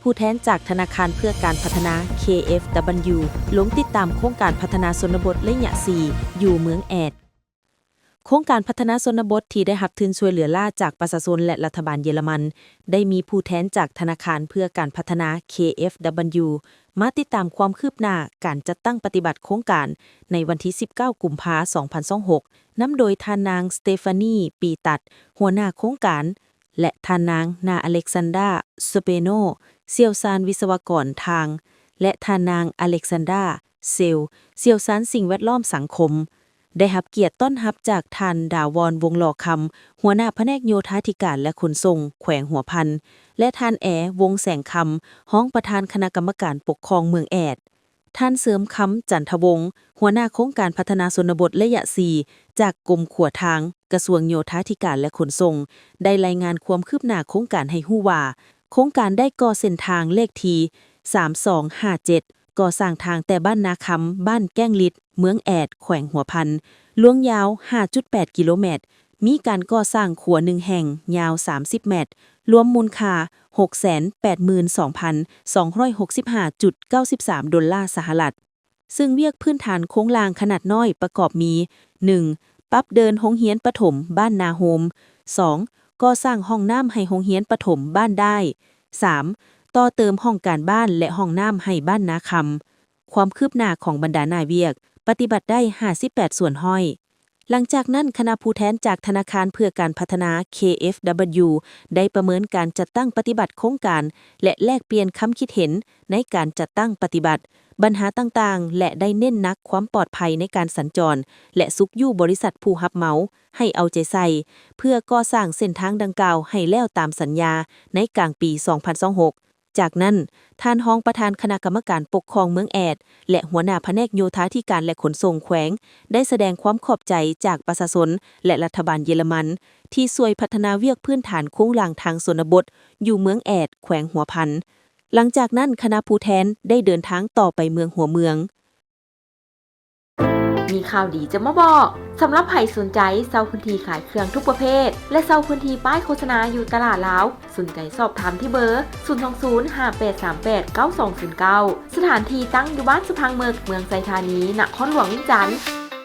ຜູ້ແທນຈາກທະນາຄານເພື່ອການພັດທະນາ KfW ລົງຕິດຕາມໂຄງການພັດທະນາຊົນນະບົດໄລຍະສີ່ ຢູ່ເມືອງແອດ. ໂຄງການພັດທະນາຊົນນະບົດທີ່ໄດ້ຮັບທຶນຊ່ວຍເຫຼືອລ້າຈາກປະຊາຊົນ ແລະ ລັດຖະບານເຢຍລະມັນ ໄດ້ມີຜູ້ແທນຈາກທະນາຄານເພື່ອການພັດທະນາ KfW ມາຕິດຕາມຄວາມຄືບໜ້າການຈັດຕັ້ງປະຕິບັດໂຄງການໃນວັນທີສິບເກົ້າ ກຸມພາ ສອງພັນຊາວຫົກ ນຳໂດຍທ່ານນາງ ສະເຕຟານີ ປີຕັດ ຫົວໜ້າໂຄງການ ແລະ ທ່ານນາງ ນາອາເລັກຊານດາ ສະເປໂນ ຊ່ຽວຊານວິສະວະກອນທາງ ແລະ ທ່ານນາງ ອາເລັກຊານດາ ເຊວ ຊ່ຽວຊານສິ່ງແວດລ້ອມສັງຄົມ. ໄດ້ຮັບກຽດຕ້ອນຮັບຈາກທ່ານ ດາວອນ ວົງຫຼໍ່ຄຳ ຫົວໜ້າພະແນກໂຍທາທິການ ແລະ ຂົນສົ່ງ ແຂວງຫົວພັນ ແລະ ທ່ານ ແອ ວົງແສງຄຳ ຮອງປະທານຄະນະກຳມະການປົກຄອງເມືອງແອດ. ທ່ານ ເສີມຄຳ ຈັນທະວົງ ຫົວໜ້າໂຄງການພັດທະນາຊົນນະບົດໄລຍະສີ່ ຈາກກົມຂົວທາງ ກະຊວງໂຍທາທິການ ແລະ ຂົນສົ່ງ ໄດ້ລາຍງານຄວາມຄືບໜ້າໂຄງການໃຫ້ຮູ້ວ່າ ໂຄງການໄດ້ກໍ່ເສັ້ນທາງເລກທີສາມສອງຫ້າເຈັດ ກໍ່ສ້າງທາງແຕ່ບ້ານນາຄຳ ບ້ານແກ້ງລິດ ເມືອງແອດ ແຂວງຫົວພັນ ລວງຍາວຫ້າຈຸດແປດກິໂລແມັດ, ມີການກໍ່ສ້າງຂົວໜຶ່ງແຫ່ງ ຍາວສາມສິບແມັດ, ລວມມູນຄ່າຫົກແສນແປດໝື່ນສອງພັນສອງຮ້ອຍຫົກສິບຫ້າຈຸດເກົ້າສິບສາມໂດລາສະຫະລັດ. ເຊິ່ງວຽກພື້ນຖານໂຄງລ່າງຂະໜາດນ້ອຍປະກອບມີ ໜຶ່ງ ປັບເດີ່ນໂຮງຮຽນປະຖົມບ້ານນາໂຮມ, ສອງ ກໍ່ສ້າງຫ້ອງນ້ຳໃຫ້ໂຮງຮຽນປະຖົມບ້ານດ້າຍ, ສາມ ຕໍ່ເຕີມຫ້ອງການບ້ານ ແລະ ຫ້ອງນ້ຳໃຫ້ບ້ານນາຄຳ. ຄວາມຄືບໜ້າຂອງບັນດາໜ້າວຽກປະຕິບັດໄດ້ຫ້າສິບແປດສ່ວນຮ້ອຍ. ຫຼັງຈາກນັ້ນ, ຄະນະຜູ້ແທນຈາກທະນາຄານເພື່ອການພັດທະນາ KfW ໄດ້ປະເມີນການຈັດຕັ້ງປະຕິບັດໂຄງການ ແລະ ແລກປ່ຽນຄຳຄິດເຫັນໃນການຈັດຕັ້ງປະຕິບັດ ບັນຫາຕ່າງໆ ແລະ ໄດ້ເນັ້ນໜັກຄວາມປອດໄພໃນການສັນຈອນ ແລະ ຊຸກຍູ້ບໍລິສັດຜູ້ຮັບເໝົາໃຫ້ເອົາໃຈໃສ່ ເພື່ອກໍ່ສ້າງເສັ້ນທາງດັ່ງກ່າວໃຫ້ແລ້ວຕາມສັນຍາໃນກາງປີສອງພັນຊາວຫົກ. ຈາກນັ້ນ, ທ່ານຮອງປະທານຄະນະກຳມະການປົກຄອງເມືອງແອດ ແລະ ຫົວໜ້າພະແນກໂຍທາທິການ ແລະ ຂົນສົ່ງແຂວງ ໄດ້ສະແດງຄວາມຂອບໃຈຈາກປະຊາຊົນ ແລະ ລັດຖະບານເຢຍລະມັນ ທີ່ຊ່ວຍພັດທະນາວຽກພື້ນຖານໂຄງລ່າງທາງຊົນນະບົດ ຢູ່ເມືອງແອດ ແຂວງຫົວພັນ. ຫຼັງຈາກນັ້ນ, ຄະນະຜູ້ແທນໄດ້ເດີນທາງຕໍ່ໄປເມືອງຫົວເມືອງ. ມີຂ່າວດີຈະມາບອກ. ສຳລັບໃຜສົນໃຈເຊົ່າພື້ນທີ່ຂາຍເຄື່ອງທຸກປະເພດ ແລະ ເຊົ່າພື້ນທີ່ປ້າຍໂຄສະນາຢູ່ຕະຫຼາດລາວ, ສົນໃຈສອບຖາມທີ່ເບີ ສູນສອງສູນ ຫ້າແປດສາມແປດ ເກົ້າສອງສູນເກົ້າ. ສະຖານທີ່ຕັ້ງຢູ່ບ້ານສະພັງເມິກ, ເມືອງໄຊທານີ, ນະຄອນຫຼວງວຽງຈັນ.